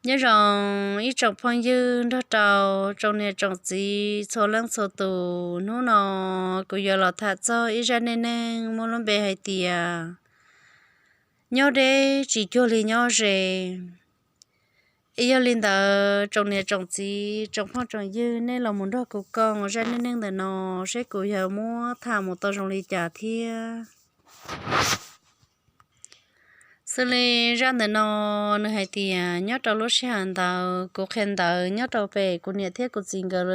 Nyob zoo ib tsoom phooj ywg nrog rau tsoom niam tsoom txiv txhua leej txhua tus, hnub no kuv yuav los tham txog ib zaj neej neeg muaj lub npe hais tias nyob deb tsis cuag li nyob ze. Es yog li ntawd tsoom niam tsoom txiv tsoom phooj tsoom ywg nej los mus nrog kuv koom zaj neej neeg ntawm no seb kuv yuav muab tham mus tau zoo li cas thiab. Xws li zaj ntawm no nws hais tias nyob rau lub sij hawm ntawd kuv qhia ntawv nyob rau pem kuv niam thiab kuv txiv nkawd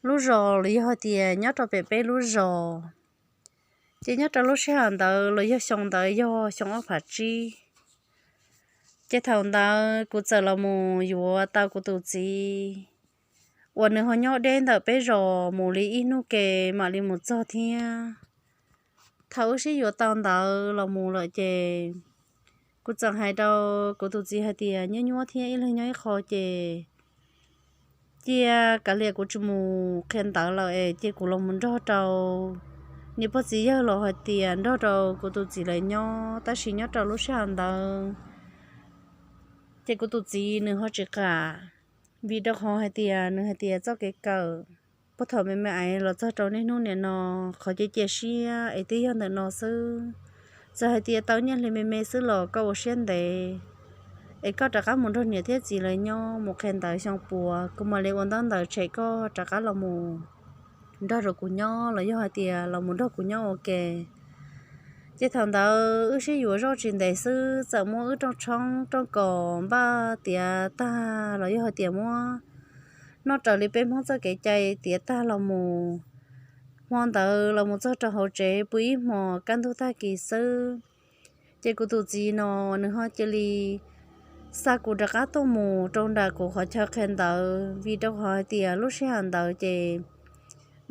lub zos los yog hais tias nyob rau pem peb lub zos. Ces nyob rau lub sij hawm ntawd los yog xyoo ntawd yog xyoo ob phav tsib. Ces thaum ntawd kuv txawm los mus yuav tau kuv tus txiv uas nws ho nyob deb ntawm peb zos mus li ib hnub ke mam li mus txog thiab. Thaum wb sib yuav tau ntawd los mus lawm ces kuv txawm hais rau kuv tus txiv hais tias nyuaj nyuaj thiab ib leeg nyob ib qho ces cia kav liam kuv tsis mus qhia ntawv lawm es cia kuv los mus nrog rau niam pog txiv yawg los hais tias nrog rau kuv tus txiv lawv nyob, tab sis nyob rau lub sij hawm ntawd ces kuv tus txiv nws ho tsis kam, vim rau qhov hais tias nws hais tias txoj kev kawm puag thaum me me es los txog rau niaj hnub nim no qhov cia cia siab es twb yog ntawm no xwb. Txawm hais tias tau nyiaj hli me me xwb los koj ua siab ntev es koj rov qab mus nrog niam thiab txiv lawv nyob mus qhia ntawv xyoo puav kuv mam li ua ntaub ntawv tshem koj rov qab los mus nrog rau kuv nyob los yog hais tias los mus nrog kuv nyob ua ke. Ces thaum ntawd wb sib yuav zoj tsis ntev xwb txawm muab wb rooj tshoob rooj kos npaj tiav tag los yog hais tias muab noj raws li peb Hmoob txoj kev cai tiav tag los mus. Hmo ntawd los mus txog rau hauv tsev pw ib hmos kaj ntug tag kis xwb, ces kuv tus txiv no nws ho cia li xa kuv rov qab tuaj mus rau nram kuv qhov chaw qhia ntawv, vim rau qhov hais tias lub sij hawm ntawd ces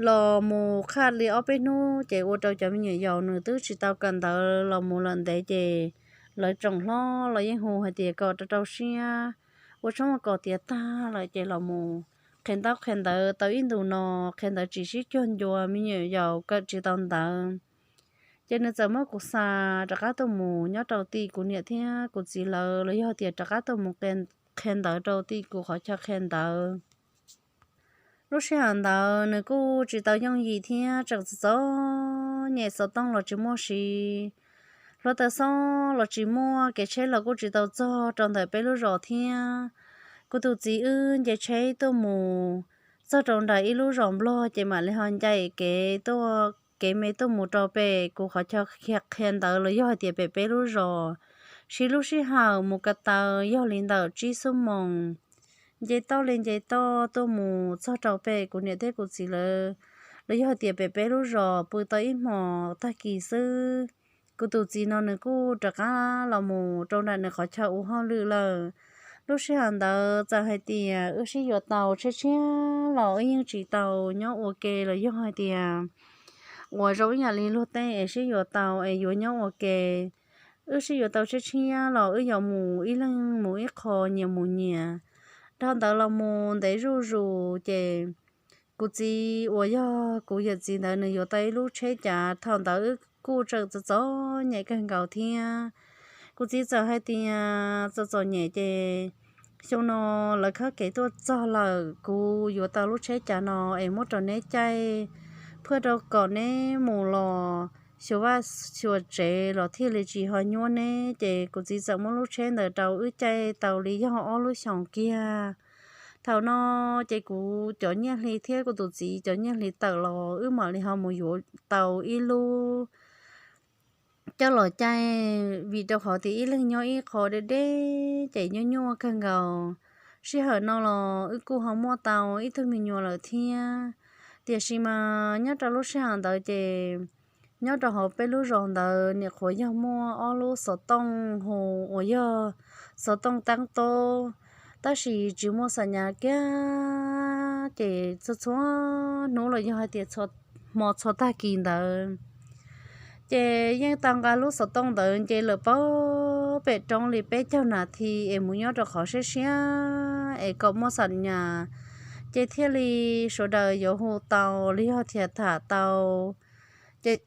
los mus qhaj li ob peb hnub ces ua rau cov me nyuam yaus nws twb tsis tau kawm ntawv los mus lawm ntev ces lawv tsoom hlob los yeej hu hais tias kom rau rau siab ua tshoob ua kos tiav tag lawm ces los mus qhia ntaub qhia ntawv tau ib ntus no qhia ntawv tsis sib cuag ncua me nyuam yaus kawm tsis tau ntawv. Ces nws txawm muab kuv xa rov qab tuaj mus nyob rau tim kuv niam thiab kuv txiv lawv los yog tias rov qab tuaj mus qhia ntawv rau tim kuv qhov chaw qhia ntawv. Lub sij hawm ntawd nws kuj tsis tau yooj yim thiab tseem txom txom nyem, xov tooj los tsis muaj siv, hluav taws xob los tsis muaj, kev tsheb los kuj tsis tau txog rau ntawm peb lub zos thiab. Kuv tus txiv wb nce tsheb tuaj mus txog rau nram ib lub zos Nplog ces mam li ho ncaim kev tuaj kev me tuaj mus rau pem kuv qhov chaw qhia ntawv los yog hais tias pem peb lub zos, siv lub sij hawm mus ko taw yog li ntawm tsib xuab moos. Nce toj li nce toj tuaj mus txog rau pem kuv niam thiab kuv txiv lawv los yog hais tias pem peb lub zos pw tau ib hmos tag kis xwb, kuv tus txiv no nws kuj rov qab los mus rau nram nws qhov chaw ua hauj lwm lawm. Lub sij hawm ntawd txawm hais tias wb sib yuav tau tshiab tshiab los wb yeej tsis tau nyob ua ke los yog hais tias uas zoo ib yam li luag tej es sib yuav tau es yuav nyob ua ke. Wb sib yuav tau tshiab tshiab los wb yuav mus ib leeg mus ib qho nyias mus nyias. Dhau ntawd los mus ntev zuj zus ces kuv txiv uas yog kuv yawm txiv ntawd nws yuav tau ib lub tsheb cav, thaum ntawd wb kuj tseem txom txom nyem kawg nkaus thiab. Kuv txiv txawm hais tias txom txom nyem ces xyoo no lawv khawb kev tuaj txog lawm, kuv yuav tau lub tsheb cav no es muab rau neb caij, phaj rau kom neb mus los xyuas vaj xyuas tsev los thiaj li tsis ho nyuaj neb. Ces kuv txiv txawm muab lub tsheb ntawd rau wb caij tau li yog ob lub xyoos kiag. Thaum no ces kuv cov nyiaj hli thiab kuv tus txiv cov nyiaj hli tawm los wb mam li ho mus yuav tau ib lub coj los caij, vim rau qhov tias ib leeg nyob ib qho deb deb ces nyuaj nyuaj kawg nkaus. Sij hawm no los wb kuj ho muaj tau ib tug me nyuam lawm thiab. Tiam sis mas nyob rau lub sij hawm ntawd ces nyob rau hauv peb lub zos ntawd nim qhuav yog muaj ob lub xov tooj hu uas yog xov tooj teeb tob, tab sis tsis muaj xa nyas kiag, ces txhua txhua hnub los yog hais tias hmo txhua tag kis ntawd ces yeej tau nqa lub xov tooj ntawd nce lawm pem roob li peb caug nas thi es mus nyob rau qhov siab siab es kom muaj xa nyas, ces thiaj li sawv daws yuav hu tau los yog tias tham tau. Ces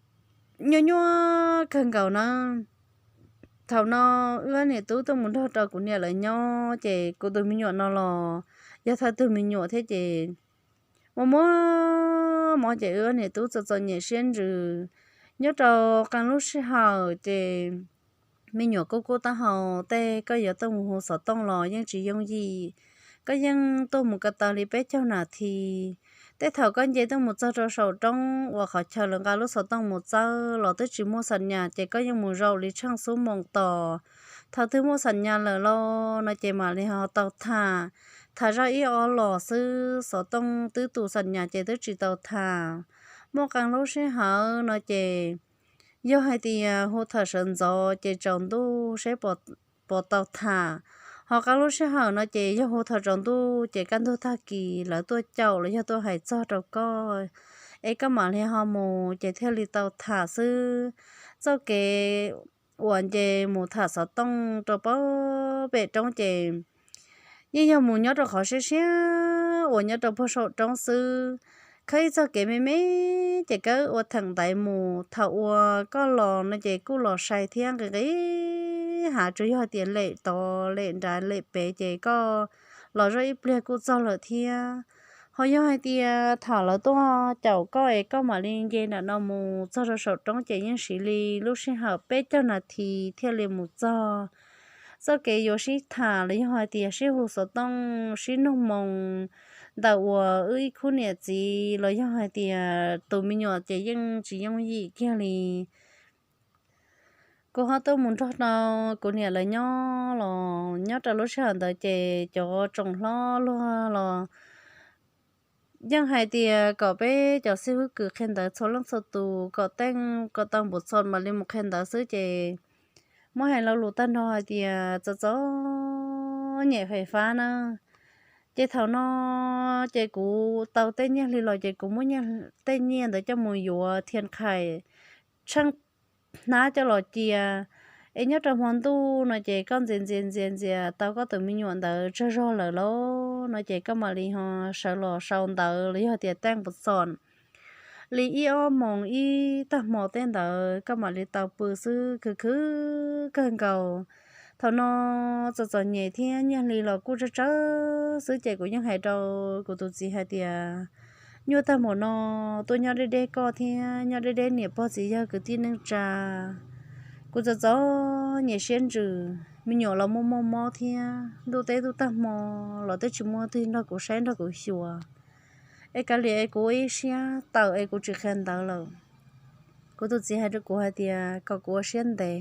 nyuaj nyuaj kawg nkaus na. thaum no wb niam tub tuaj mus nrog rau kuv niam lawv nyob ces kuv tus me nyuam no los yog thawj tug me nyuam thiab ces muaj muaj mob ces wb niam tub txom txom nyem siab ntsws. Nyob rau qee lub sij hawm ces me nyuam kuj kub taub hau, tej koj yuav tuaj mus hu xov tooj los yeej tsis yooj yim. Koj yeej tuaj mus ko taw li peb caug nas this. Tej thaum koj nce tuaj mus txog rau saum roob uas qhov chaw lawv nqa lub xov tooj mus txawb los twb tsis muaj xam nyas ces koj yeej mus zaum li tsheej xub moos tos. Thaum twg muaj xam nyas lawm los no ces mam li ho tau tham, tham zaj ib ob los xwb, xov tooj twb tu xam nyas ces twb tsis tau tham. Muaj qee lub sij hawm no ces yog hais tias hu tham sawv ntxov ces tsaus ntuj seb puas tau tham. Ho qee lub sij hawm no ces yog hu tham tsaus ntuj ces kaj ntug tag kis lawv tuaj caum los yog tuaj hais txog rau koj es koj mam li ho mus ces thiaj li tau tham xwb. Txoj kev uas nce mus tham xov tooj rau pem roob ces yeej yog mus nyob rau qhov siab siab uas nyob rau puag saum roob xwb. Khawb ib txoj kev me me ces kawb ua theem ntaiv mus, thaum uas koj los no ces kuj los sai thiab nqis nqis hav, tsuas yog tias lem tod lem nrad lem pem ces koj los zoj ib pliag kuj txog lawm thiab. Ho yog hais tias thaum lawv tuaj caum koj es koj mam li nce nram no mus txog rau saum roob ces yeej siv li lub sij hawm peb caug nas this thiaj li mus txog. Txoj kev yuav sib tham los yog hais tias sib hu xov tooj sib nug moo ntawm uas wb ib khub niam txiv los yog hais tias tus me nyuam ces yeej tsis yooj yim kiag li. Kuv ho tuaj mus nrog rau kuv niam lawv nyob los nyob rau lub sij hawm ntawd ces cov tsoom hlob luag los yeej hais tias kom peb cov xib hwb kws qhia ntawv txhua leej txhua tus kom teej kom tau npum txhom mam li mus qhia ntawv xwb ces muab hais lo lus tag nrho hais tias txom txom nyem fais fab na. Ces thaum no ces kuv tau tej nyiaj hli los ces kuv muab tej nyiaj ntawd coj mus yuav thiaj khais tsheej hnab coj los cia. Es nyob rau hmo ntuj no ces koj ntxias ntxias ntxias ntxias tau koj tus me nyuam ntawd tsawg zog lawm lauj no ces koj mam li ho sawv los sau ntawv los yog tias teej npum txhom li ib ob moos ib tag hmo tej ntawd koj mam li tau pw xwb, khwv khwv kawg nkaus. Thaum no txom txom nyem thiab nyiaj hli los kuj tsawg tsawg xwb ces kuv yeej hais rau kuv tus txiv hais tias nyuaj tag npaum no, tuaj nyob deb deb koj thiab nyob deb deb niam pog txiv yawg kwv tij neej tsa, kuv txom txom nyem siab ntsws, me nyuam los muaj muaj mob thiab ntuj teb ntuj tag hmo los twb tsis muaj twg nrog kuv saib nrog kuv xyuas. Es kav liam es kuv ua ib siab tawm es kuv tsis qhia ntawv lawm. Kuv tus txiv hais rau kuv hais tias kom kuv ua siab ntev,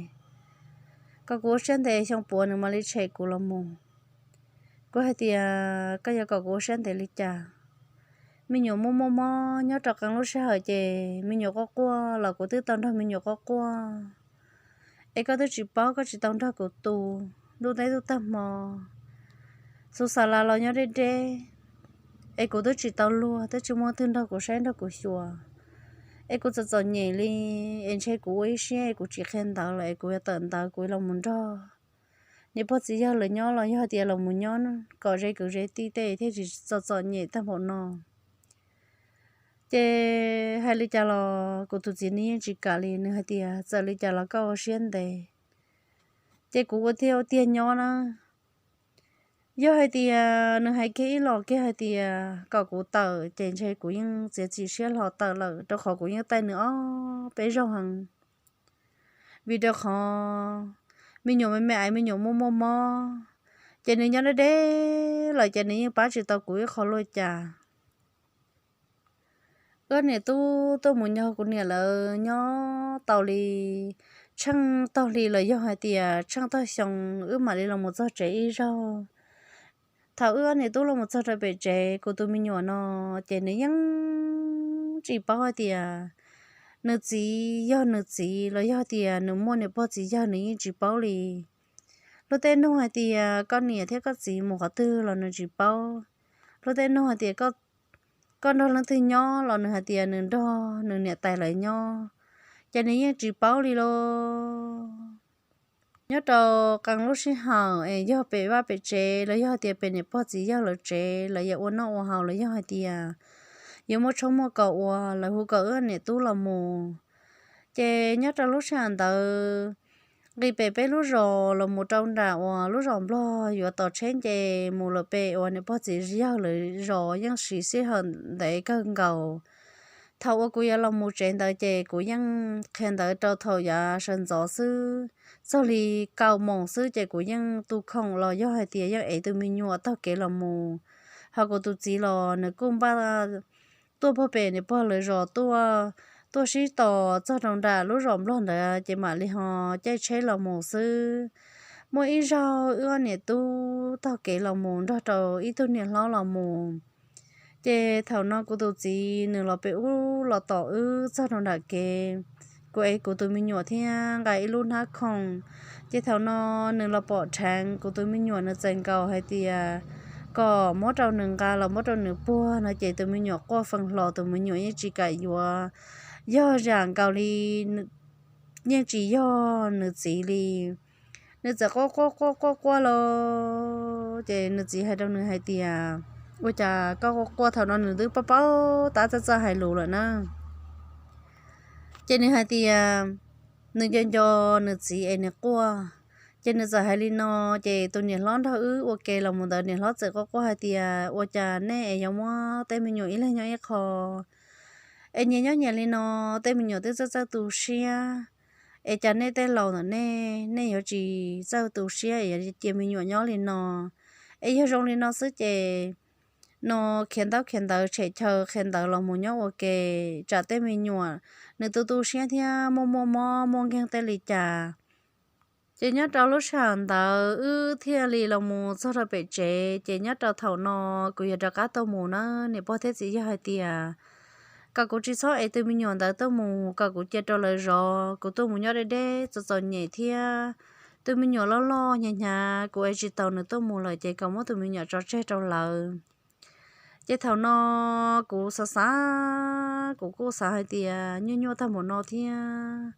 kom kuv ua siab ntev xyoo puav nws mam li tshem kuv los mus. Kuv hais tias koj yuav kom kuv ua siab ntev li cas? Me nyuam muaj muaj mob nyob rau qee lub sij hawm ces me nyuam quaj quaj los kuv twb tau nrog me nyuam quaj quaj. Es koj twb tsis paub, koj tsis tau nrog kuv tu, ntuj teb ntuj tag hmo, xus xas las los nyob deb deb, es kuv twb tsis tau luag, twb tsis muaj twg nrog kuv saib nrog kuv xyuas. Es kuv txom txom nyem li, es ntshe kuv ua ib siab es kuv tsis qhia ntawv lawm es kuv yuav tawm ntawv kuv los mus nrog niam pog txiv yawg lawv nyob los yog tias los mus nyob kom ze kwv ze tij tej thiaj tsis txom txom nyem tag npaum no. Ces hais li cas los kuv tus txiv nws yeej tsis kam li, nws hais tias txawm li cas los koj ua siab ntev. Ces kuv ua tiag ua tiag nyob na. Yog hais tias nws hais kiag ib los kiag hais tias kom kuv tawm ces ntshe kuv yeej txiav txim siab hlo tawm lawm, rau qhov kuv yeej taij nws ob peb zaug heev. Vim rau qhov me nyuam me me ais me nyuam muaj muaj mob, ces nws nyob deb deb lawm ces nws yeej pab tsis tau kuv ib qho luaj cas. Wb niam tub tuaj mus nyob kuv niam lawv nyob tau li tsheej tog hli los yog hais tias tsheej tog xyoo, wb mam li los mus txog tsev ib zaug. Thaum wb niam tub los mus txog rau pem tsev, kuv tus me nyuam no ces nws yeej tsis paub hais tias nws txiv yog nws txiv los yog tias nws muaj niam pog txiv yawg, nws yeej tsis paub li. Luag tej nug hais tias koj niam thiab koj txiv mus qhov twg los nws tsis paub. Luag tej nug hais tias koj nrog leej twg nyob los nws hais tias nws nrog nws niam tais lawv nyob, ces nws yeej tsis paub li lauj. Nyob rau qee lub sij hawm es yog pem vaj pem tsev los yog tias pem niam pog txiv yawg lawv tsev, lawv yuav ua noj ua haus los yog hais tias yuav muaj tshoob muaj kos ua, lawv hu kom wb niam tub los mus. Ces nyob rau lub sij hawm ntawd, nqis pem peb lub zos los mus rau nram uas lub zos Nplog yuav tos tsheb nce mus lawm pem uas niam pog txiv yawg lawv zos yeej siv sij hawm ntev kawg nkaus. Thaum uas kuv yuav los mus tsev ntawd ces kuv yeej qhia ntawv rau thaum yav sawv ntxov xwb, txog li kaum moos xwb ces kuv yeej tu khoom los yog hais tias yeej ev tus me nyuam taug kev los mus. Ho kuv tus txiv los nws kuj npaj tuaj pog pem niam pog lawv zos tuaj, tuaj sib tos txog rau nram lub zos Nplog ntawd ces mam li ho caij tsheb los mus xwb. Muaj ib zaug wb ob niam tub taug kev los mus nrog rau ib tug niam hlob los mus, ces thaum no kuv tus txiv nws los pem ub los tos wb txog rau nram kev. Kuv ev kuv tus me nyuam thiab nqa ib lub hnab khoom, ces thaum no nws los pom dheev kuv tus me nyuam nws txawm nkaus hais tias kom muab rau nws nqa los muab rau nws puag no ces tus me nyuam quaj feem hlo, tus me nyuam yeej tsis kam yuav, yog zam nkaus li yeej tsis yog nws txiv li. Nws txawm quaj quaj quaj quaj quaj los, ces nws txiv hais rau nws hais tias, ua cas koj quaj quaj? Thaum no nws twb paub paub tab txawj txawj hais lus lawm na. Ces nws hais tias nws nco nco nws txiv es nws quaj. Ces nws txawm hais li no, ces tus niam hlob nrog wb ua ke los mus ntawd niam hlob txawm quaj quaj hais tias, ua cas nej es yuav muab tej me nyuam ib leeg nyob ib qho es nyias nyob nyias li no, tej me nyuam twb txawj txawj tu siab, es cas nej tej laus ntawm nej, nej yuav tsis txawj tu siab es yuav cia me nyuam nyob li no? Es yog zoo li no xwb ces no khiav ntaub khiav ntawv tshem chaw qhia ntawv los mus nyob ua ke, tsam tej me nyuam nws tu tu siab thiab muaj muaj mob muaj nkeeg tej li cas. Ces nyob rau lub sij hawm ntawd wb thiaj li los mus txog rau pem tsev, ces nyob rau thaum no kuv yuav rov qab tuaj mus na, niam pog thiab txiv yawg hais tias kom kuv tsis txhob ev tus me nyuam ntawd tuaj mus, kom kuv cia rau lawv zov, kuv tuaj mus nyob deb deb txom txom nyem thiab, tus me nyuam loj loj hnyav hnyav kuv ev tsis tau nws tuaj mus lawm ces kom muab tus me nyuam tso tseg rau lawv. Ces thaum no kuv xav xav kuv kuj xav hais tias nyuaj nyuaj tag npaum no thiab,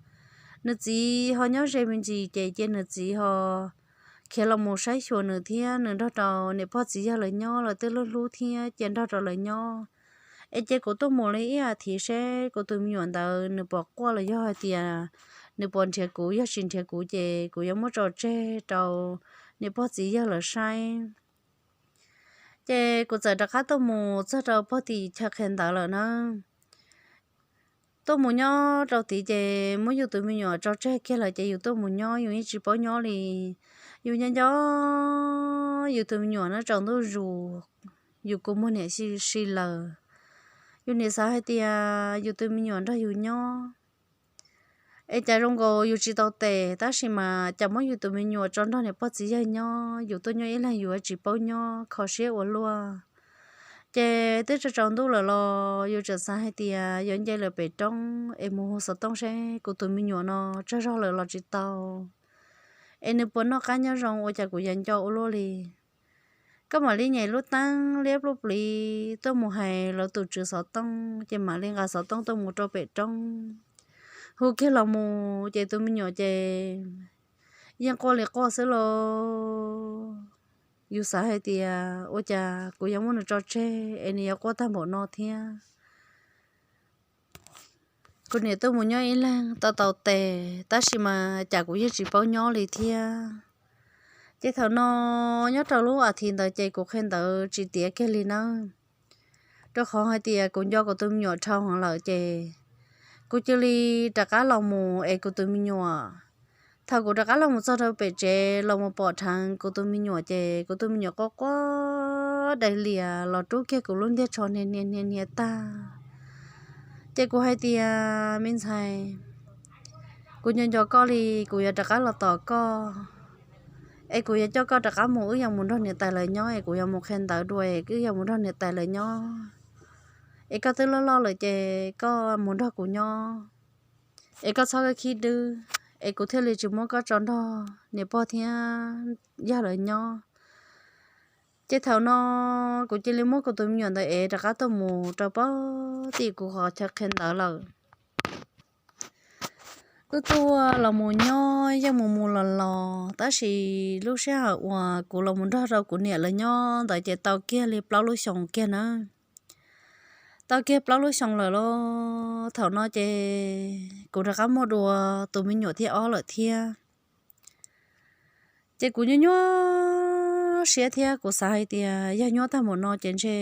nws txiv ho nyob ze me ntsis ces cia nws txiv ho khiav los mus saib xyuas nws thiab nws nrog rau niam pog txiv yawg lawv nyob, lawv twb hlub hlub thiab cia nrog rau lawv nyob. Es cia kuv tuaj mus li ib as thiv seb kuv tus me nyuam ntawd nws puas quaj los yog hais tias nws puas nrhiav kuv, yog tsis nrhiav kuv ces kuv yuav muab tso tseg rau niam pog txiv yawg lawv saib. Ces kuv txawm rov qab tuaj mus txog rau pog tim chaw qhia ntawv lawm na. Tuaj mus nyob rau tid ces muab yus tus me nyuam tso tseg kiag lawm ces yus tuaj mus nyob yus yeej tsis paub nyob li. Yus nyob nco yus tus me nyuam no tsaus ntuj zus, yus kua muag niam si si lawm. Yus niam xav hais tias yus tus me nyuam nrog yus nyob es cas zoo nkaus yus tsis tau tes, tab sis mas cas muab yus tus me nyuam tso nrog niam pog txiv yawg nyob, yus tuaj nyob ib leeg yus tsis paub nyob, kho siab ua luaj. Ces twb tsaus tsaus ntuj lawm los yus tseem xav hais tias yuav nce lawm pem roob es mus hu xov tooj seb kuv tus me nyuam no tsaug zog lawm los tsis tau, es nws puas noj qab nyob zoo, ua cas kuv yuav nco ua luaj li. Koj mam li nyem lub teeb liab pluj plis tuaj mus hais lawv tus tswv xov tooj, ces mam li nqa xov tooj tuaj mus rau pem roob. Hu kiag los mus ces tus me nyuam ces yeej quaj li quaj xwb los. Yus xav hais tias ua cas kuv yuav muab nws tso tseg es nws yuav quaj tag npaum no thiab. Kuv niam tuaj mus nyob ib leeg tau tau tes, tab sis mas cas kuv yeej tsis paub nyob li thiab. Ces thaum no nyob rau lub as thiv ntawd ces kuv qhia ntawv tsis tiav kiag li nawb, rau qhov hais tias kuv nco kuv tus me nyuam dhau heev lawm ces kuv cia li rov qab los mus es kuv tus me nyuam. Thaum kuv rov qab los mus txog rau pem tsev los mus pom dheev kuv tus me nyuam ces kuv tus me nyuam quaj quaj dai lias los rub kiag kuv lub ntiag tsho hnia hnia hnia hnia tag. Ces kuv hais tias, me ntxhais, kuv nco nco koj li, kuv yuav rov qab los tos koj, es kuv yuav coj koj rov qab mus, wb yuav mus nrog niam tais lawv nyob, es kuv yuav mus qhia ntawv dua, es wb yuav mus nrog niam tais lawv nyob. Es koj twb loj loj lawm ces koj mus nrog kuv nyob, es koj txhob khib dwb, es kuv thiaj li tsis muab koj tso nrog niam pog thiab yawg lawv nyob. Ces thaum no kuv cia li muab kuv tus me nyuam ntawd ev rov qab tuaj mus rau pem tim kuv qhov chaw qhia ntawv lawm. Wb tuaj los mus nyob yeej mus mus los los, tab sis lub sij hawm uas kuv los mus nrog rau kuv niam lawv nyob ntawd ces tau kiag li plaub lub xyoo kiag na. Tau kiag plaub lub xyoo lawm los thaum no ces kuv rov qab muaj dua tus me nyuam thib ob lawm thiab. Ces kuv nyuaj nyuaj siab thiab kuv xav hais tias yog nyuaj tag npaum no ces ntshe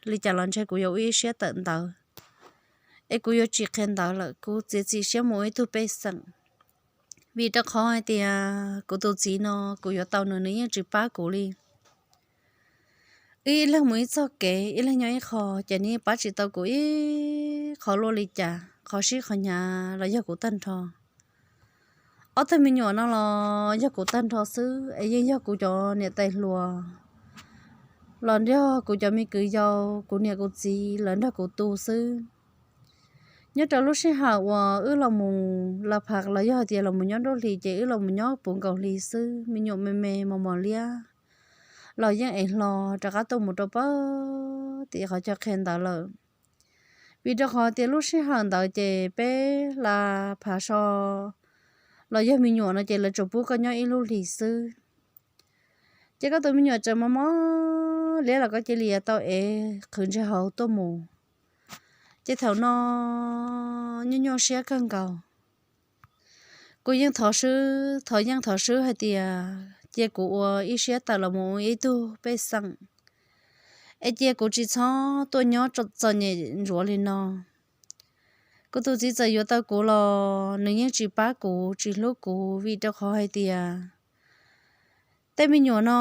li cas los ntshe kuv yuav ua ib siab tawm ntawv, es kuv yuav tsis qhia ntawv lawm, kuv txiav txim siab mus ua ib tug pej xeem. Vim rau qhov hais tias kuv tus txiv no kuv yuav tau nws, nws yeej tsis pab kuv li. Wb ib leeg mus ib txoj kev, ib leeg nyob ib qho, ces nws yeej pab tsis tau kuv ib qho luaj li cas. Qhov sib qhov hnyav los yog kuv tag nrho. Ob tug me nyuam no los yog kuv tag nrho xwb, es yeej yog kuv cov niam tais hluas los yog kuv cov me kwv yau, kuv niam kuv txiv lawv nrog kuv tu xwb. Nyob rau lub sij hawm uas wb los mus la pham los yog hais tias los mus nyob nruab hlis ces wb los mus nyob puv nkaus hli xwb, me nyuam me me mos mos liab los yeej ev hlo rov qab tuaj mus rau pab tim qhov chaw qhia ntawv lawm. Vim rau qhov tias lub sij hawm ntawd ces peb la pham so los yog me nyuam no ces lawv tsuas pub koj nyob ib lub hlis xwb. Ces koj tus me nyuam tseem mos mos liab los koj cia li tau ev qhwv ntsej hauv tuaj mus. Ces thaum no nyuaj nyuaj siab kawg nkaus. Kuv yeej thov swb, thov yeej thov swb hais tias cia kuv ua ib siab tawm los mus ua ib tug pej xeem, es cia kuv tsis txhob tuaj nyob txom nyem ntsuav li no. Kuv tus txiv txawm yuav tau kuv los nws yeej tsis pab kuv, tsis hlub kuv, vim rau qhov hais tias tej me nyuam no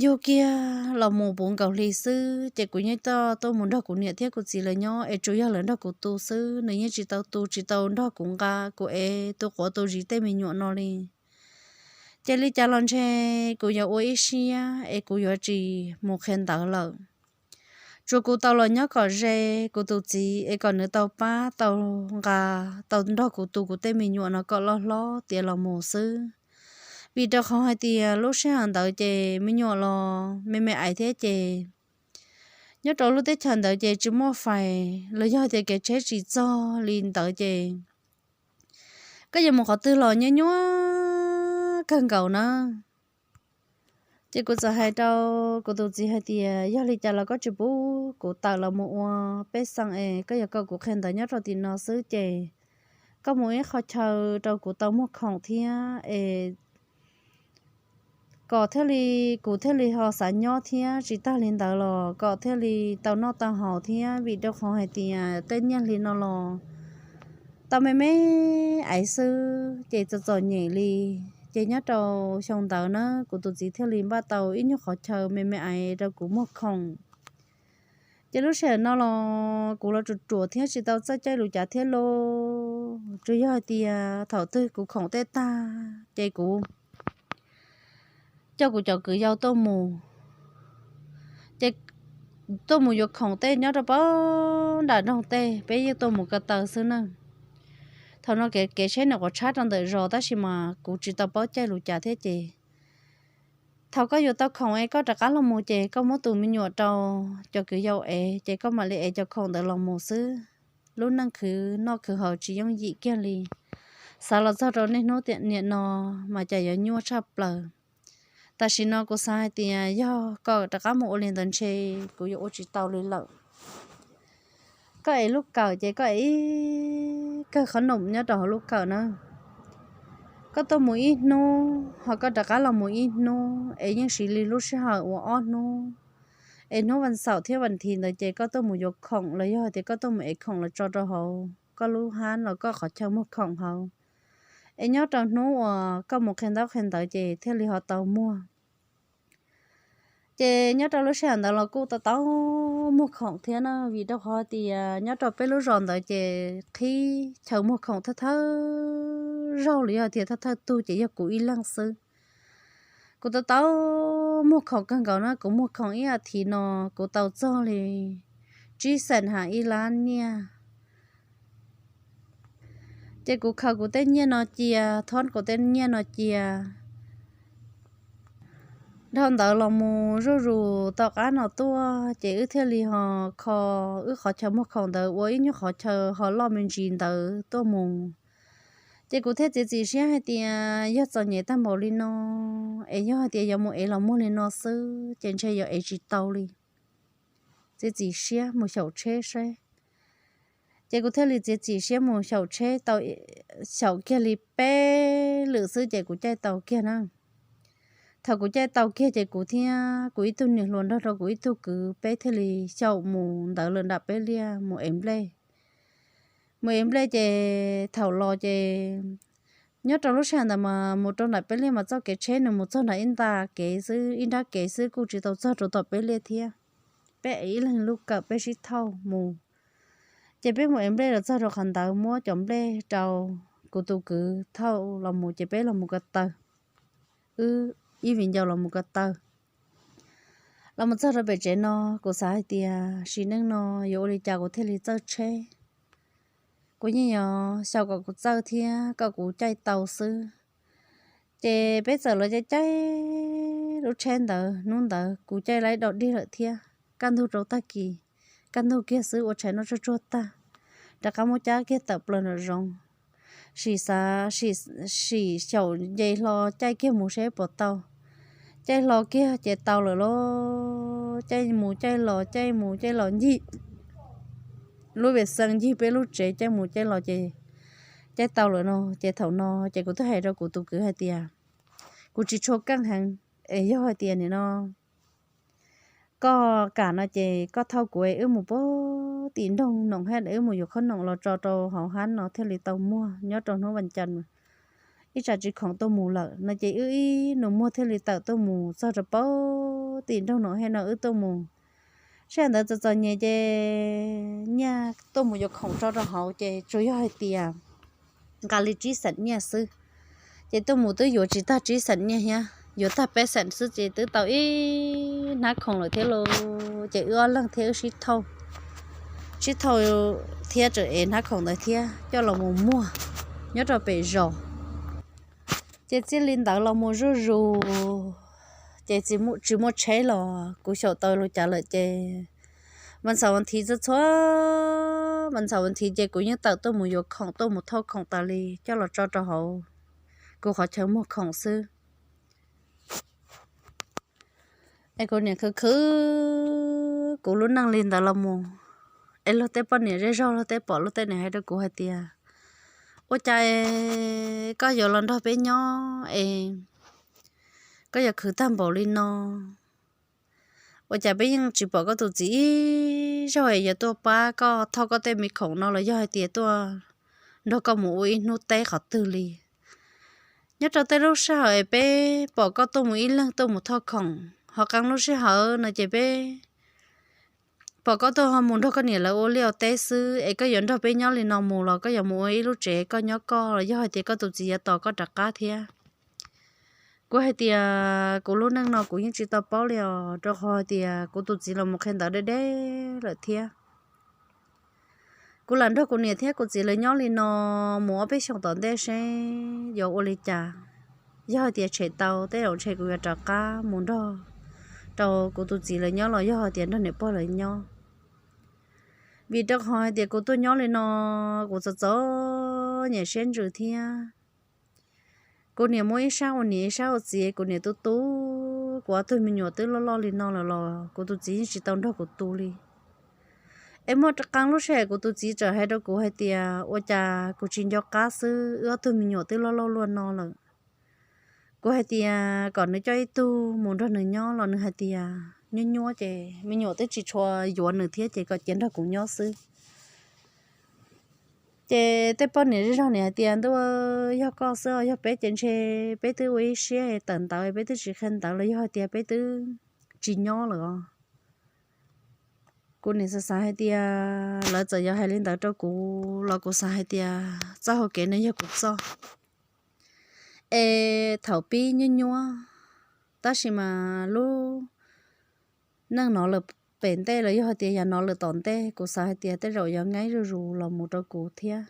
yug kiag los mus puv nkaus hli xwb, ces kuv yeej tuaj mus nrog kuv niam thiab kuv txiv lawv nyob, es tsuas yog lawv nrog kuv tu xwb, nws yeej tsis tau tu tsis tau nrog kuv nqa kuv ev tu quav tu zis tej me nyuam no li. Ces li cas los ntshe kuv yuav ua ib siab es kuv yuav tsis mus qhia ntawv lawm. Tsuas kuv tau los nyob kom ze kuv tus txiv es kom nws tau pab tau nqa, tau nrog kuv tu kuv tej me nyuam no kom loj hlob tiav los mus xwb. Vim rau qhov hais tias lub sij hawm ntawd ces me nyuam los me me aiv thiab ces nyob rau lub teb chaws ntawd ces tsis muaj fais los yog tias kev tsheb tsis txog li ntawd ces koj yuav mus qhov twg los nyuaj nyuaj kawg nkaus na. Ces kuv txawm hais rau kuv tus txiv hais tias yog li cas los koj tsis pub kuv tawm los mus ua pej xeem es koj yuav kom kuv qhia ntawv nyob rau tim no xwb ces koj mus ib qho chaw rau kuv tau muag khoom thiab es kom thiaj li kuv thiaj li ho xav nyob thiab, tsis tag li ntawd los kom thiaj li tau noj tau haus thiab, vim rau qhov hais tias tej niaj hli no los tau me me aiv xwb ces txom txom nyem li. Ces nyob rau xyoo ntawd na kuv tus txiv thiaj li npaj tau ib nyuag qhov chaw me me aiv rau kuv muag khoom. Ces lub sij hawm no los kuv los ruam ruam thiab tsis tau txawj caij lus cav thiab lauj, tsuas yog hais tias thaum twg kuv khoom tej tag ces kuv coj kuv cov kwv yau tuaj mus, ces tuaj mus yuav khoom tej nyob rau pab nram nroog tej, peb yeej tuaj mus ko taw xwb na. Thaum no kev kev tsheb nyuam qhuav tshab rau ntawm zos tab sis mas kuv tsis tau paub caij lus cav thiab ces thaum koj yuav tau khoom es koj rov qab los mus ces koj muab tus me nyuam rau cov kwv yau ev ces koj mam li ev cov khoom ntawd los mus xwb. Lub neej khwv noj khwv haus tsis yooj yim kiag li. Xav los txog rau niaj hnub tiam niam no mas cas yuav nyuaj tshaj plaws. Tam sim no kuv xav hais tias yog koj rov qab mus ua li ntawd ntshe kuv yuav ua tsis tau li lawm. Koj ev lub kawm ces koj ev ib kawg qhob noom nyob rau hauv lub kawm na. Koj tuaj mus ib hnub ho koj rov qab los mus ib hnub es yeej siv li lub sij hawm ua ob hnub. Es hnub vas xaum thiab vas thiv ntawd ces koj tuaj mus yuav khoom los yog tias koj tuaj mus ev khoom los tso rau hauv koj lub hab los koj qhov chaw muag khoom hauv. Es nyob rau hnub uas koj mus qhia ntaub qhia ntawv ces thiaj li ho tau muag. Ces nyob rau lub sij hawm ntawd los kuj tau tau muag khoom thiab na, vim rau qhov tias nyob rau peb lub zos ntawd ces qhib chaw muag khoom thawj thawj zaug los yog tias thawj thawj tug ces yog kuv ib leeg xwb. Kuv tau tau muag khoom kawg nkaus na, kuv muag khoom ib as thiv no kuv tau txog li tsib xees hab ib lab nyiaj. Ces kuv khaws kuv tej nyiaj no cia, thob kuv tej nyiaj no cia, dhau ntawd los mus zuj zus tom qab no tuaj ces wb thiaj li ho kho wb qhov chaw muag khoom ntawd ua ib nyuag qhov chaw ho loj me ntsis ntawd tuaj mus. Ces kuv thiaj txiav txim siab hais tias yog txom nyem tag npaum li no es yog hais tias yuav mus ev los muag li no xwb ces ntshe yuav ev tsis tau li. Txiav txim siab mus xyaum tsheb saib. Ces kuv thiaj li txiav txim siab mus xyaum tsheb tau, xyaum kiag li peb lwm xwb ces kuv caij tau kiag na. Thaum kuv caij tau kiag ces kuv thiab kuv ib tug niam hluas nrog rau kuv ib tug kwv peb thiaj li xyaum mus ntawd lawm nram peb liaj mus ev nplej. Mus ev nplej ces thaum los ces nyob rau lub sij hawm ntawd mas mus rau nram peb liaj mas txoj kev tsheb nws mus txog nram ib nta kev xwb, ib nrab kev xwb, kuj tsis tau txog rau tom peb liaj thiab. Peb ev ib leeg lub kawm peb sib thauj mus. Ces peb mus ev nplej los txog rau qhov ntawd muab cov nplej rau kuv tus kwv thauj los mus ces peb los mus ko taw, wb ib viv ncaus los mus ko taw. Los mus txog rau pem tsev no, kuv xav hais tias sim neej no yuav ua li cas kuv thiaj li txawj tsheb. Kuv yeej yuav xyaum kom kuv txawj thiab kom kuv caij tau xwb. Ces peb txawm los caij caij lub tsheb ntawd, hnub ntawd kuv caij laib do dig lawm thiab. Kaj ntug rau tag kis, kaj ntug kiag xwb ua tshais noj tsuag tsuag tag, rov qab muab cab kiag tawm plaws nram zoov. Sim xav, sim xyaum nce hlo caij kiag mus seb puas tau. Caij hlo kiag ces tau lawm lauj. Caij mus caij los, caij mus caij los ncig lub pem xeev, ncig peb lub tsev, caij mus caij los ces caij tau lawm no. Ces thaum no ces kuv twb hais rau kuv tus kwv hais tias, kuv tsis tshua keej heev, es yog hais tias nim no koj kam no ces koj thauj kuv es wb mus pem tim nroog Noom Hej, wb mus yuav khoom noom los tso rau hauv hab no thiaj li tau muag nyob rau hnub vas cas ib tsam tsis khoom tuaj mus lawm no ces wb ib nus muag thiaj li tawm tuaj mus txog rau pem tim nroog Noom Hej no wb tuaj mus. Sij hawm ntawd txom txom nyem ces nyiaj tuaj mus yuav khoom tso rau hauv ces tsuas yog hais tias nqa li tsib xeem nyiaj xwb. Ces tuaj mus twb yuav tsis tag tsib xeem nyiaj thiab, yuav tag peb xeem xwb ces twb tau ib hnab khoom lawm thiab lauj. Ces wb ob leeg thiab wb sib thauj, sib thauj thiab tseem ev hnab khoom ntawd thiab coj los mus muag nyob rau pem zos. Ces txij li ntawd los mus zuj zus, ces tsis muaj tsheb los kuv xyaum tau li cas lawm ces vas xaum vas thiv txhua txhua vas xaum vas thiv ces kuv yeej tawm tuaj mus yuav khoom tuaj mus thauj khoom tas li coj los tso rau hauv kuv qhov chaw muag khoom xwb. Es kuv niam khwv khwv kuv lub neej li ntawd los mus, es luag tej poj niam zej zog luag tej pom luag tej niam hais rau kuv hais tias, ua cas koj yuav los nrog peb nyob es koj yuav khwv tag npaum li no? Ua cas peb yeej tsis pom koj tus txiv ib zaug es yuav tuaj pab koj thauj koj tej me khoom no los yog hais tias tuaj nrog koj mus ua ib hnub teb qhov twg li? Nyob rau tej lub sij hawm es peb pom koj tuaj mus ib leeg tuaj mus thauj khoom, ho qee lub sij hawm no ces peb pom koj tuaj ho mus nrog koj niam lawv ua liaj ua teb xwb, es koj yuav nrog peb nyob li no mus los koj yuav mus ua ib lub tsev koj nyob koj los yog hais tias koj tus txiv yuav tos koj rov qab thiab? Kuv hais tias kuv lub neej no kuv yeej tsis tau paub li os, rau qhov hais tias kuv tus txiv los mus qhia ntawv deb deb lawm thiab. Kuv lam nrog kuv niam thiab kuv txiv lawv nyob li no mus ob peb xyoos tom ntej seb yuav ua li cas. Yog hais tias tshem tau tej zaum ntshe kuv yuav rov qab mus nrog rau kuv tus txiv lawv nyob los yog hais tias nrog niam pog lawv nyob. Vim rau qhov hais tias kuv tuaj nyob li no kuv txom txom nyem siab ntsws thiab. Kuv niam muaj ib sab ua niam ib sab ua txiv, kuv niam tu tu kuv ob tug me nyuam twb loj loj li no lawm los kuv tus txiv yeej tsis tau nrog kuv tu li. Es muaj qee lub sij hawm kuv tus txiv txawm hais rau kuv hais tias ua cas kuv tsis nco qab xwb, wb ob tug me nyuam twb loj loj luaj no lawm. Kuv hais tias kom nws coj ib tug mus nrog nws nyob los nws hais tias nyuaj nyuaj ces me nyuam twb tsis tshua yuav nws thiab ces kom cia nrog kuv nyob xwb. Ces tej poj niam zej zog nim hais tias ntuj, yog koj xwb os, yog peb ces ntshe peb twb ua ib siab tawm ntawv, peb twb tsis qhia ntawv los yog hais tias peb twb tsis nyob lawm os. Kuv nim xav xav hais tias lawv txawm yuav hais li ntawd rau kuv los kuv xav hais tias txoj hau kev no yog kuv txoj. Es thaum pib nyuaj nyuaj, tab sis mas lub neej no lawm pem ntej los yog hais tias yam no lawm tom ntej kuv xav hais tias tej zaum yuav nqaib zuj zus los mus rau kuv thiab.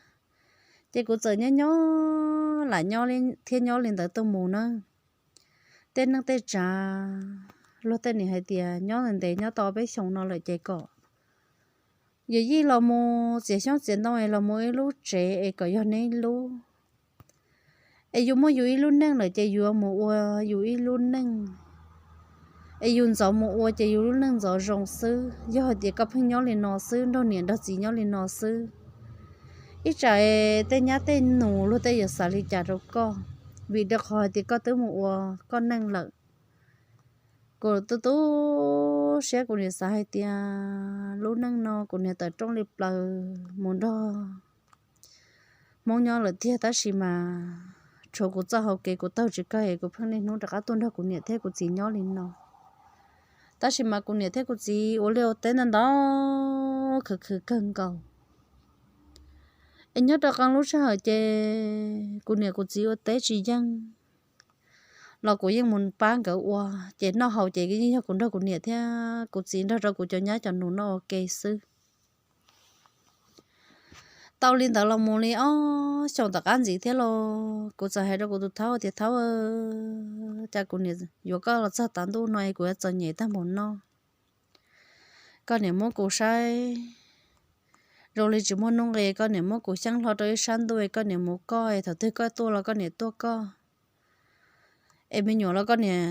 Ces kuv txawm nyob nyob lam nyob thiab nyob li ntawd tuaj mus na. Tej neej tej tsav, luag tej nim hais tias nyob ntev ntev nyob tau peb xyoo no lawm ces kom yawm yij los mus txiav xyoob txiav ntoo es los mus ib lub tsev es kom yog neb lub. Es yus muaj yus ib lub neej lawm ces yuav mus ua yus ib lub neej. Es yus ntxov mus ua ces yus lub neej ntxov zoo xwb. Yog hais tias koj pheej nyob li no xwb, nrog niam nrog txiv nyob li no xwb, ib tsam tej nyab tej nus luag tej yuav xav li cas rau koj, vim rau qhov hais tias koj twb mus ua koj neej lawm. Kuv tu tu siab, kuv niam xav hais tias lub neej no kuv niam tawm rooj li plaws mus nrog Hmoob nyob lawm tiag, tab sis mas tshuav kuv txoj hau kev kuv taug tsis kawg es kuv pheej niaj hnub rov qab tuaj nrog kuv niam thiab kuv txiv nyob li no. Tab sis mas kuv niam thiab kuv txiv ua liaj ua teb ntau ntau khwv khwv kawg nkaus. Es nyob rau qee lub sij hawm ces kuv niam kuv txiv ua teb tsis yeej los kuv yeej mus pab nkawd ua, ces noj haus ces yeej yog kuv nrog kuv niam thiab kuv txiv nrog rau kuv cov nyab cov nus noj ua ke xwb. Tau li ntawd los mus li ob xyoos tom qab ntxiv thiab los kuv txawm hais rau kuv tus thaub tias, Thaub, cas kuv niam yuav koj los txog tav ntuj no es kuv yuav txom nyem tag npaum no. Koj niam muab kuv saib zoo li tsis muaj nuj nqis, koj niam muab kuv xyeeb hlo rau ib sab ntuj, koj niam mus koj, thaum twg koj tuaj los koj niam tuaj koj, es me nyuam los koj niam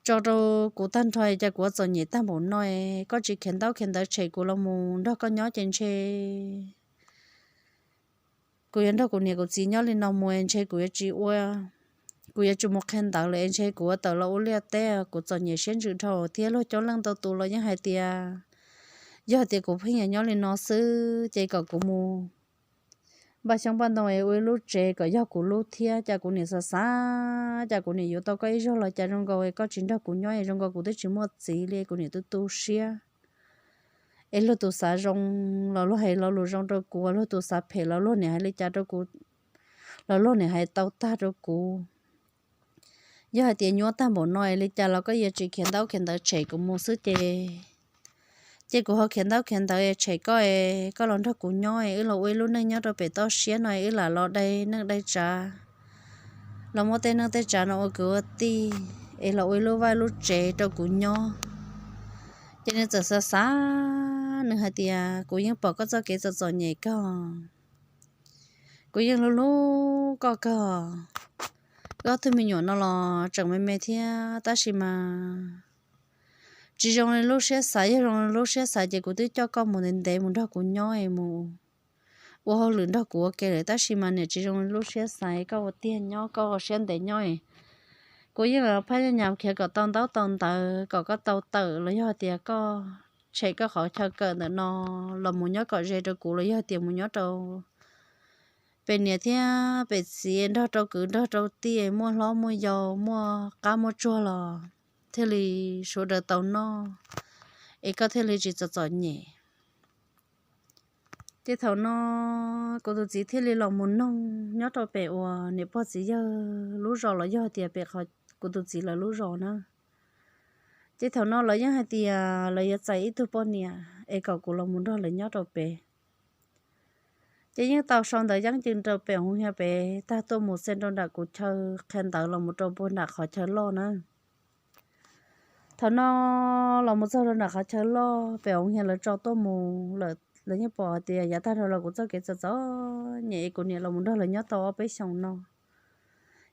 tso rau kuv tag nrho, cas kuv yuav txom nyem tag npaum no. Koj tsis khiav ntaub khiav ntawv tshem kuv los mus nrog koj nyob ces ntshe kuv yuav nrog kuv niam kuv txiv nyob li no mus es ntshe kuv yuav tsis ua, kuv yuav tsis mus qhia ntawv lawm es ntshe kuv yuav tawm los ua liaj teb. Kuv txom nyem siab ntsws dhau thiab luag coob leej ntau tus los yeej hais tias yog tias kuv pheej yuav nyob li no xwb ces kom kuv mus npaj xyoob npaj ntoo es ua ib lub tsev kom yog kuv lub thiab. Cas kuv niam xav xav, cas kuv niam yuav tau koj ib zaug los cas zoo nkaus koj tsis nrog kuv nyob es zoo nkaus kuv twb tsis muaj txiv li. Kuv niam tu tu siab, es luag tus xav zoo los luag hais lo lus zoo rau kuv, luag tus xav phem los luag niam hais li cas rau kuv, los luag niam hais tau tag rau kuv. Yog hais tias nyuaj tag npaum no es li cas los koj yuav tsis khiav ntaub khiav ntawv tshem kuv mus xwb ces, ces kuv ho khiav ntaub khiav ntawv es tshem koj es koj los nrog kuv nyob es wb los ua ib lub neej nyob rau pem toj siab no es wb lam los dai neej dai tsav, los muab tej neej tej tsav no ua kwv ua tij es los ua ib lub vaj lub tsev rau kuv nyob. Ces nws txawm xav xav, nws hais tias, Kuv yeej pom koj txoj kev txom txom nyem kawg, kuv yeej hlub hlub koj kawg. Wb ob tug me nyuam no los tseem me me thiab tab sis mas tsis zoo li lub siab xav, yog zoo li lub siab xav ces kuv twb coj koj mus ntev ntev mus nrog kuv nyob es mus ua hauj lwm nrog kuv ua ke lawm, tab sis mas niam tsis zoo li lub siab xav, koj ua tiag nyob, koj ua siab ntev nyob es kuv yeej los phab nyaj nyas khiav kom tau ntaub tau ntawv kom koj tau tawm los yog tias koj tshem koj qhov chaw kawm ntawm no los mus nyob kom ze rau kuv los yog tias mus nyob rau pem niam thiab pem txiv nrog rau kwv nrog rau tij muaj hlob muaj yau muaj qab muaj tsuag los thiaj li sawv daws tau noj es koj thiaj li tsis txom txom nyem. Ces thaum no kuv tus txiv thiaj li los mus noog nyob rau pem uas niam pog txiv yawg lub zos los yog tias pem qhov kuv tus txiv lawv lub zos na. Ces thaum no lawv yeej hais tias lawv yuav txais ib tug poj niam es kom kuv los mus nrog lawv nyob rau pem. Ces yeej tau sau ntawv yeeb cim rau pem hoo hias pem tag tuaj mus xes rau nram kuv chaw qhia ntawv los mus rau puag nram qhov chaw loj na. Thaum no los mus txog rau nram qhov chaw loj pem hoo hias lawv tso tuaj mus lawm, lawv yeej pom hais tias yav tag dhau los kuv txoj kev txom txom nyem es kuv niam los mus nrog lawv nyob tau ob peb xyoos no.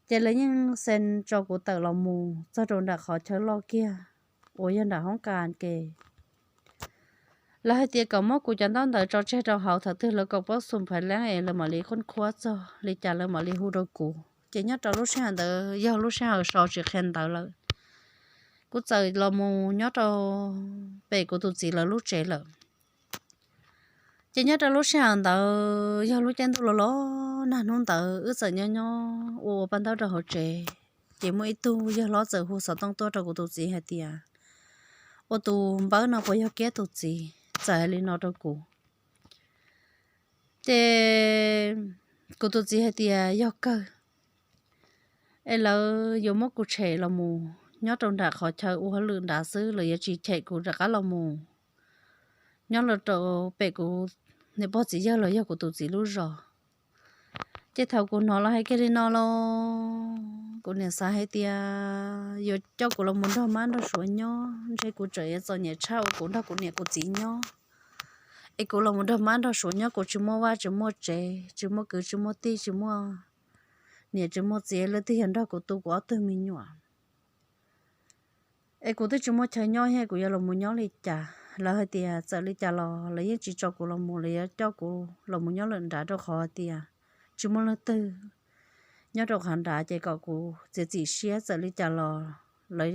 Ces lawv yeej xes tso kuv tawm los mus txog rau nram qhov chaw loj kiag uas yog nram hoob kas ke. Lawv hais tias kom muab kuv cov ntaub ntawv tso tseg rau hauv, thaum twg lawv kom pob xum phais leeb es lawv mam li qhuab qhuab txog li cas lawv mam li hu rau kuv. Ces nyob rau lub sij hawm ntawd yog lub sij hawm so tsis qhia ntawv lawm, kuv txawm los mus nyob rau pem kuv tus txiv lawv lub tsev lawm. Ces nyob rau lub sij hawm ntawd yog lub caij ntuj los los nag hnub ntawd wb txawm nyob nyob ua ua paj ntaub rau hauv tsev. Ces muaj ib tug yawg hlob txawm hu xov tooj tuaj rau kuv tus txiv hais tias, Ua tus npawb no puas yog Kiab tus txiv? Txawm hais li no rau kuv. Ces kuv tus txiv hais tias, Yog kawg, es lawv yuav muab kuv tshem los mus nyob rau nram qhov chaw ua hauj lwm nrad xwb, lawv yuav tsis tshem kuv rov qab los mus nyob los rau pem kuv niam pog txiv yawg los yog kuv tus txiv lub zos. Ces thaum kuv hnov lawv hais kiag li no los kuv niam xav hais tias yuav coj kuv los mus nrog mab nrog suav nyob, ntshe kuv tseem yuav txom nyem tshaj uas kuv nrog kuv niam kuv txiv nyob. Es kuv los mus nrog mab nrog suav nyob kuv tsis muaj vaj tsis muaj tsev, tsis muaj kwv tsis muaj tij, tsis muaj niam tsis muaj txiv, leej twg yog nrog kuv tu kuv ob tug me nyuam? Es kuv twb tsis muaj chaw nyob thiab kuv yuav los mus nyob li cas? Lawv hais tias txawm li cas los lawv yeej tsis tso kuv los mus, lawv yuav coj kuv los mus nyob lawm nrad rau qhov tias tsis muaj leej twg nyob rau qhov nrad, ces kom kuv txiav txim siab, txawm li cas los lawv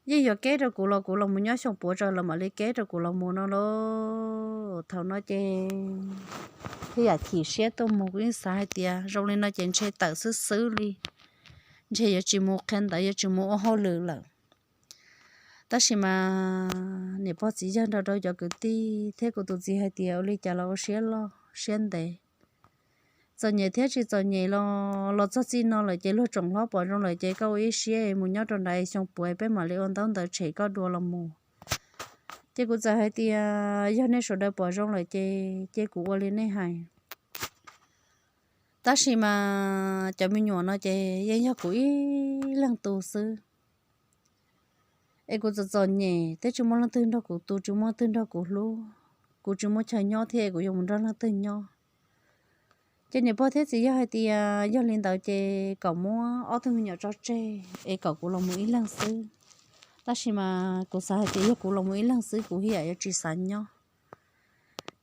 yeej yuav keb rau kuv los kuv los mus nyob xyoo puav tso lawv mam li keb rau kuv los mus no lauj. Thaum no ces thiaj yam chim siab tuaj mus, kuv yeej xav hais tias zoo li no ces ntshe tawm xwb xwb li, ntshe yuav tsis mus qhia ntawv, yuav tsis mus ua hauj lwm lawm. Tab sis mas niam pog txiv yawg nrog rau cov kwv tij thiab kuv tus txiv hais tias ua li cas los ua siab loj siab ntev, txom nyem thiab tsis txom nyem los los txog txij no lawm ces luag tsoom hlob pom zoo lawm ces koj ua ib siab mus nyob rau nrad xyoo puav peb mam li ua ntaub ntawv tshem koj dua los mus. Ces kuv txawm hais tias yog nej sawv daws pom zoo lawm ces cia kuv ua li nej hais. Tab sis mas cov me nyuam no ces yeej yog kuv ib leeg tu xwb. Es kuv txom txom nyem thiab tsis muaj leej twg nrog kuv tu, tsis muaj leej twg nrog kuv hlub, kuv tsis muaj chaw nyob thiab es kuv yuav mus nrog leej twg nyob? Ces niam pog thiab txiv yawg hais tias yog li ntawd ces kom muab ob tug me nyuam tso tseg es kom kuv los mus ib leeg xwb. Tab sis mas kuv xav hais tias yog kuv los mus ib leeg xwb kuv ib yam yuav tsis xav nyob.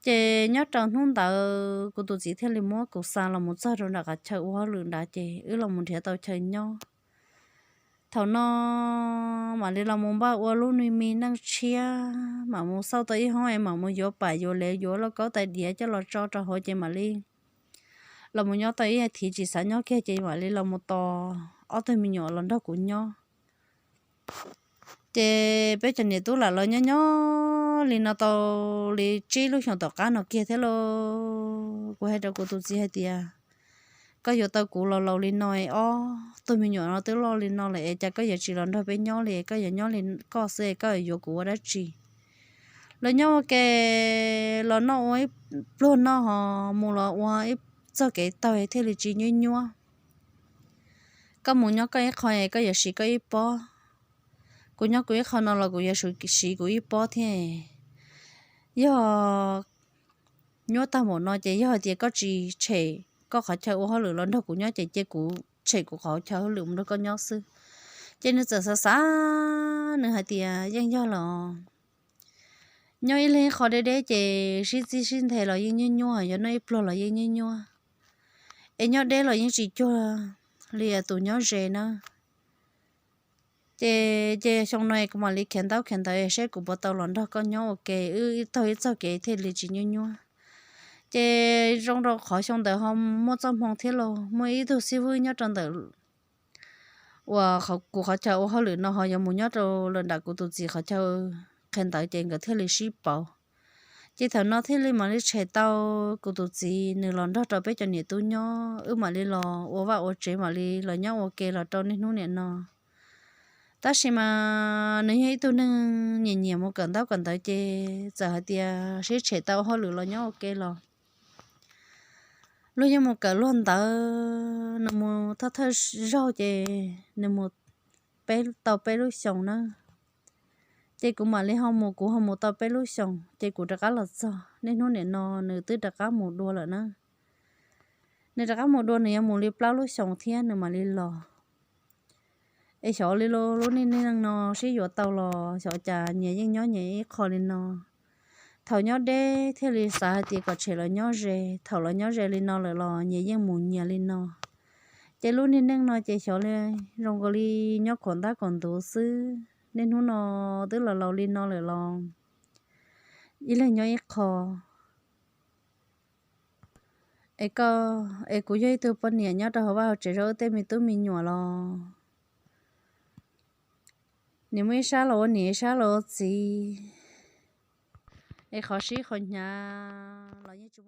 Ces nyob rau hnub ntawd kuv tus txiv thiaj li muab kuv xa los mus txog rau nram qhov chaw ua hauj lwm nrad ces wb los mus nrhiav tau chaw nyob. Thaum no mam li los mus npaj ua lub me neej tshiab, mam mus xauj tau ib hoob es mam mus yuav pam yuav lev yuav lauj kaub tais diav coj los tso rau hauv ces mam li los mus nyob tau ib thiv tsis xav nyob kiag ces mam li los mus tos ob tug me nyuam los nrog kuv nyob. Ces peb cov niam tub lam los nyob nyob li no tau li tsib lub xyoos tom qab no kiag thiab lauj. Kuv hais rau kuv tus txiv hais tias koj yuav tau kuv los laus li no es ob tug me nyuam no twb loj li no lawm es cas koj yuav tsis los nrog peb nyob li, koj yuav nyob li koj xwb es koj yuav yuav kuv ua dab tsi? Los nyob ua ke, los noj ua ib pluag noj ho mus los ua ib txoj kev taug thiaj li tsis nyuaj nyuaj. Koj mus nyob koj ib qho es koj yuav siv koj ib pob, kuv nyob kuv ib qho no los kuv yuav siv kuv ib pob thiab. Yog nyuaj tag npaum no ces yog hais tias koj tsis tshem koj qhov chaw ua hauj lwm los nrog kuv nyob ces cia kuv tshem kuv qhov chaw hauj lwm mus nrog koj nyob xwb. Ces nws txawm xav xav, nws hais tias yeej yog los nyob ib leeg qho deb deb ces sib txij sib nthe los yeej nyuaj nyuaj, yuav noj ib pluag los yeej nyuaj nyuaj, es nyob deb los yeej tsis cuag li tus nyob ze na. Ces ces xyoo no kuv mam li khiav ntaub khiav ntawv saib kuv puas tau los nrog koj nyob ua ke, wb taug ib txoj kev thiaj li tsis nyuaj nyuaj. Ces zoo rau qhov xyoo ntawd ho muaj txoj hmoo thiab los muaj ib tug xib fwb nyob rau ntawm uas kuv qhov chaw ua hauj lwm no ho yuav mus nyob rau lawm nram kuv tus txiv qhov chaw qhia ntawv ces nkawd thiaj li sib pauv. Ces thaum no thiaj li mam li tshem tau kuv tus txiv nws los nrog rau peb cov niam tub nyob, wb mam li los ua vaj ua tsev mam li los nyob ua ke los rau niaj hnub niam no. Tab sis mas nws yog ib tug neeg nyiam nyiam mus kawm ntaub kawm ntawv ces txawm hais tias sib tshem tau hauj lwm los nyob ua ke los luag yeej mus kawm luag ntawv, nws mus thawj thawj zaug ces nws mus peb tau peb lub xyoos na. Ces kuv mam li ho mus, kuv ho mus tau peb lub xyoos ces kuv rov qab los txog niaj hnub niam no nws twb rov qab mus dua lawm na. Nws rov qab mus dua nws yuav mus li plaub lub xyoos thiab nws mam li los. Es xyov li lub niaj neej no sib yuav tau los xyov cas nyias yeej nyob nyias ib qho li no. Thaum nyob deb thiaj li xav hais tias kom tshem los nyob ze, thaum los nyob ze li no lawm los nyias yeej mus nyias li no. Ces lub niaj neej no ces xyov li zoo nkaus li nyob khuam ntab khuam ntuv xwb. Niaj hnub no twb los laus li no lawm los ib leeg nyob ib qho. Es koj, es kuv yog ib tug poj niam nyob rau hauv vaj hauv tsev zov wb tej me tub me nyuam los nim muaj ib sab los ua niam ib sab los ua txiv, es qhov sib qhov hnyav los yeej tsis